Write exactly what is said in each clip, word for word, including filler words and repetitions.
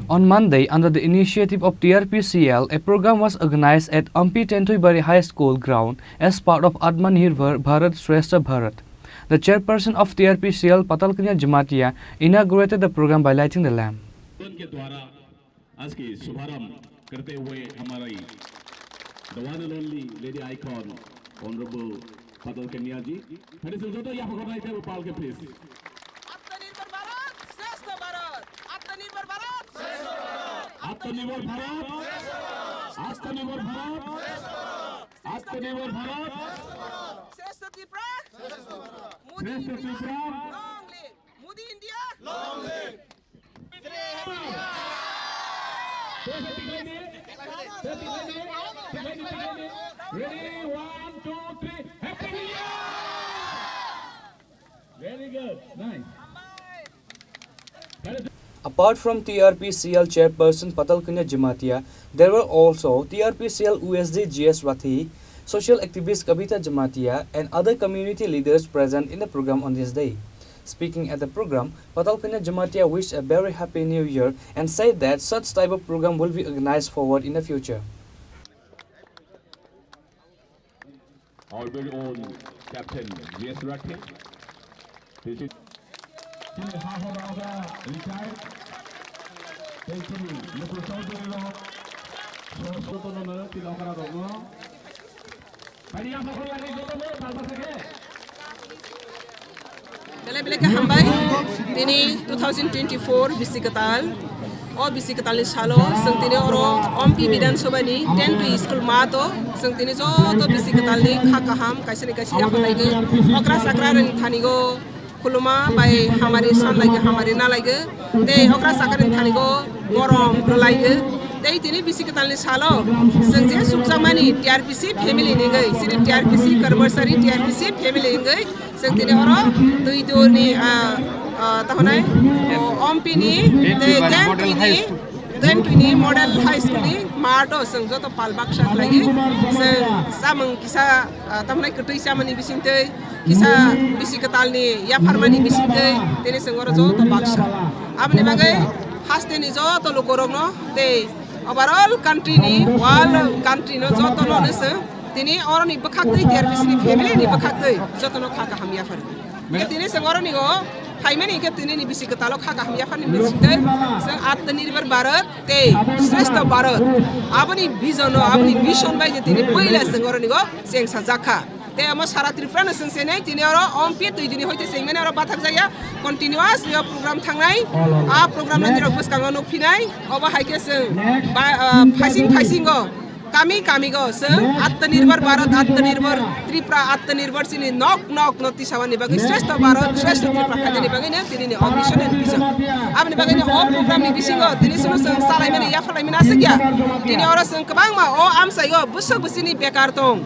On Monday, under the initiative of T R P C L, a program was organized at Ampi Tentuibari High School ground as part of Atmanirbhar Bharat Shreshtha Bharat. The chairperson of T R P C L, Patalkanya Jamatia, inaugurated the program by lighting the lamp. के द्वारा आज की शुभारंभ करते हुए हमारी the one and only lady icon, Honorable Patal Kanya ji. Ladies and gentlemen, यहाँ पर बनाई दे, पाल के please. आत्मनिर्भर भारत, श्रेष्ठ भारत। आत्मनिर्भर भारत, श्रेष्ठ भारत। आत्मनिर्भर भारत, आत्मनिर्भर भारत, आत्मनिर्भर भारत। श्रेष्ठ त्रिपुरा, मोदी श्रेष्ठ India, Tripura. Long live। Modi India। Long live। Ready, one, two, three, Happy New Year! Very good, nice. Apart from T R P C L chairperson Patalkanya Jamatia, there were also T R P C L U S D G S Rathi, social activist Kavita Jamatia, and other community leaders present in the program on this day. Speaking at the program, Patalkanya Jamatia wished a very happy new year and said that such type of program will be organized forward in the future. Our very own Captain G S Rathi. This is Belai belai khe hambai. Tini two thousand twenty-four bisi kwtal. O bisi kwtalni salo chwng tini oro Ompi Bidhan Sabhani ten twi school mato chwng tini joto bisi kwtalni kha kaham kaisani kaisa yapharlaigwi okra chakra rwni thanigo khuluma bai hamari sanlaigwi hamari nalaigwi tei okra chakra rwni thanigo borom rwlaigwi tei tini bisi kwtalni salo chwng je sukjakmani T R P C family ni wngwi chini T R P C karmasari T R P C family wngwi Chwng tini oro twi duni, ah, ah, tahonai, o, Ompi ni, tei ten twi ni, ten twi ni model high school ni mato chwng joto pal baksa khlaiwi chwng chamung kisa, ah, tamnai kwtwi chamani bisingtwi, kisa bisi kwtalni yapharmani bisingtwi, tini chwng oro joto baksa. Aboni bagwi haste ni joto lukurokno tei overall country ni, world country no joto no chwng tini oroni bwkhaktwi T R P C ni family ni bwkhaktwi jotono kha kaham yaphar. Khe tini chwng oroni o phaimani khe tini ni bisi kwtalo kha kaham yaphar ni bisingtwi chwng Atmanirbhar Bharat tei Shreshtha Bharat aboni vision no, aboni mission bai je tini poila chwng oroni o chengsa jakha. Tei omo sara Tripura no chwng chenai tini oro Ompi twi dini hoite chengmani oro bathak jaya continuously o program thangnai. A program no nirok bwskango nukphinai. Obo hai khe chwng ba, ah, phaising phaisingo kami kami go chwng Atmanirbhar Bharat, Atmanirbhar Tripura, Atmanirbhar chini nok nok no tisawani bagwi Shreshtha Bharat, Shreshtha Tripura khainani bagwi no tini ni o mission and vision. Aboni bagwi no o program ni bisingo tini chwng chwng chalaimani yapharlaimani aswk ya. Tini oro chwng kwbangma o amchai o bwswk bwswkni bekar tong.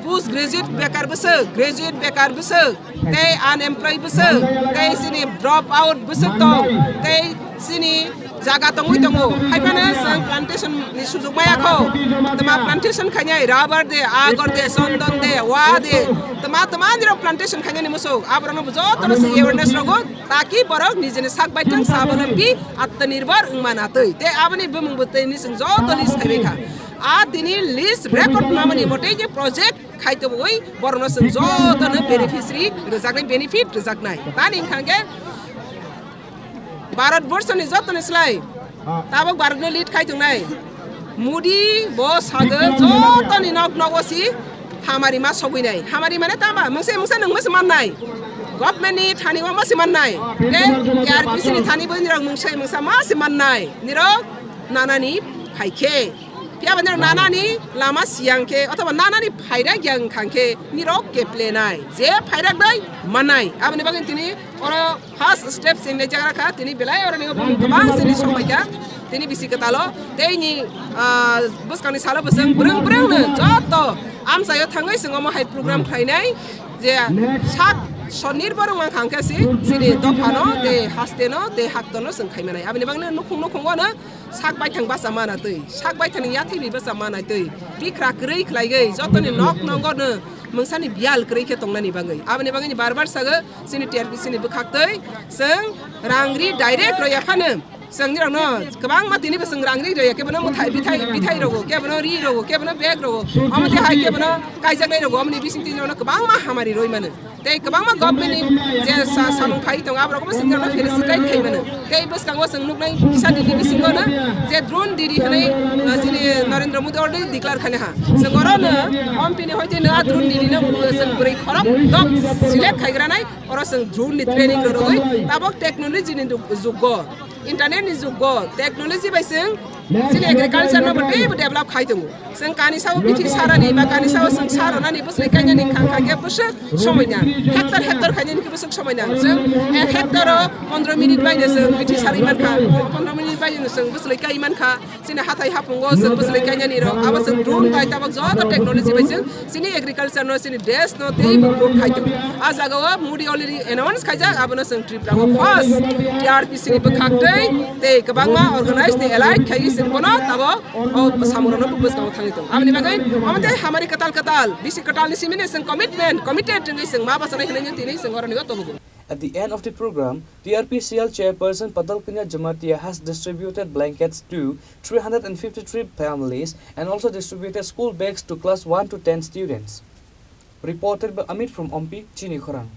Post graduate bekar bwswk, graduate bekar bwswk, tei unemployed bwswk, tei chini drop out bwswk tong, tei chini jaga tongwi tongo. Haiphano chwng plantation ni sujuk maya kho. Tama plantation khainai, rubber de, agor de, chondon de, wa de, tama tama nirok plantation khainani musuk. Aborokno bo jotono se awareness rogo, taki borok nijini sak baithang sabolombi atmanirbhar wngma natwi. Tei aboni bumung bo tei ni chwng joto list khaibai kha. A tini list record namani mote je project khai tongwi borokno chwng jotono beneficiary rwjaknai, benefit rwjaknai. Tani wngkha khe Bharat Borso ni jotoni slai tabuk Bharat no lead khai tongnai Modi bo sago jotoni nok nogo si hamari ma sogwinai. Hamari mane tama mungsa mungsa nungma se mannai. Government ni thani o ma se mannai. Tei T R P C ni thani bo nirok mungsa mungsa ma se mannai. Nirok nanani phaikhe. Phiya ba nirok nanani lama siyang khe, othoba nanani phairak yang khang khe, nirok keplenai. Je phairak dai manai. Aboni bagwi tini oro first step sini jagra kha, tini belai oro ni bumung kwbang sini songbai kha. Tini bisi kwtalo, tei ni, ah, bwskangni salo bwswng brwng brwng no joto amchaio thangwi chwng omo hai program khlainai. Je sak sonirbor wng kha khe si, sini dophano, tei hasteno, tei haktono chwng khaimanai. Aboni bagwi nukhung nukhungo no sak baithang basa mana twi, sak baithangni yathikni basa mana twi, bikra kwrwi khlaigwi, jotoni nok nongo no mungsani biyal kwrwi khe tongnani bagwi. Aboni bagwi ni bar bar sago, chini T R P C ni bwkhak twi, chwng rang ri direct rw ya phano, Chwng nirokno kwbangma tini bo chwng rang ri rwya, kebono mwthai bithai, bithai rogo, kebono ri rogo, kebono bag rogo, omo tei hai kebono kaijaknai rogo, omoni bising tini rokno kwbangma hamari rwi mano. Tei kwbangma government ni je sa-, samung phai tongo, aborok bo chwng nirokno felicitate khai mano. Tei bwskango chwng nuknai kisa nini bisingo no je drone didi hwnwi, uh, chini Narendra Modi already declare khaina ha. Chwng oro no ompini hoite no a drone didi no chwng bwrwi khorok dok select khai granai, oro chwng drone ni training rwrwi tabok technology ni dug-, jugo. Internet ni jugo, technology bai chwng chini agriculture no bo teibo develop khai tongo. Chwng kani sao bithi sarani ba kani sao chwng saronani bwswlwi kainani kha kha khe bwswk somoi nang. Hectare hectare khainani khe bwswk somoi nang. Chwng ek hectare o pondro minute bai no chwng bithi sarwi man kha, pondro minute bai no chwng bwswlwi kai man kha. Chini hathai haphungo chwng bwswlwi kainani rok, abo chwng drone bai tabok joto technology bai chwng chini agriculture no, chini desh no teibo improve khai tongo. A jaga o Modi already announce khaijak, abono chwng Tripura o first T R P C ni bwkhak tei, tei kwbangma organize tei allied khai chwng bono tabok o samung rok no bwskango thangwi tongo. Aboni bagwi omo tei hamari kwtal kwtal, bisi kwtal ni simi ni chwng commitment, committed wngwi chwng ma bachanai hwnwi tini chwng oroni o tongo. At the end of the program, T R P C L chairperson Padal Kanya Jamatia has distributed blankets to three hundred fifty-three families and also distributed school bags to class one to ten students. Reported by Amit from Ompi, Chini Khorang.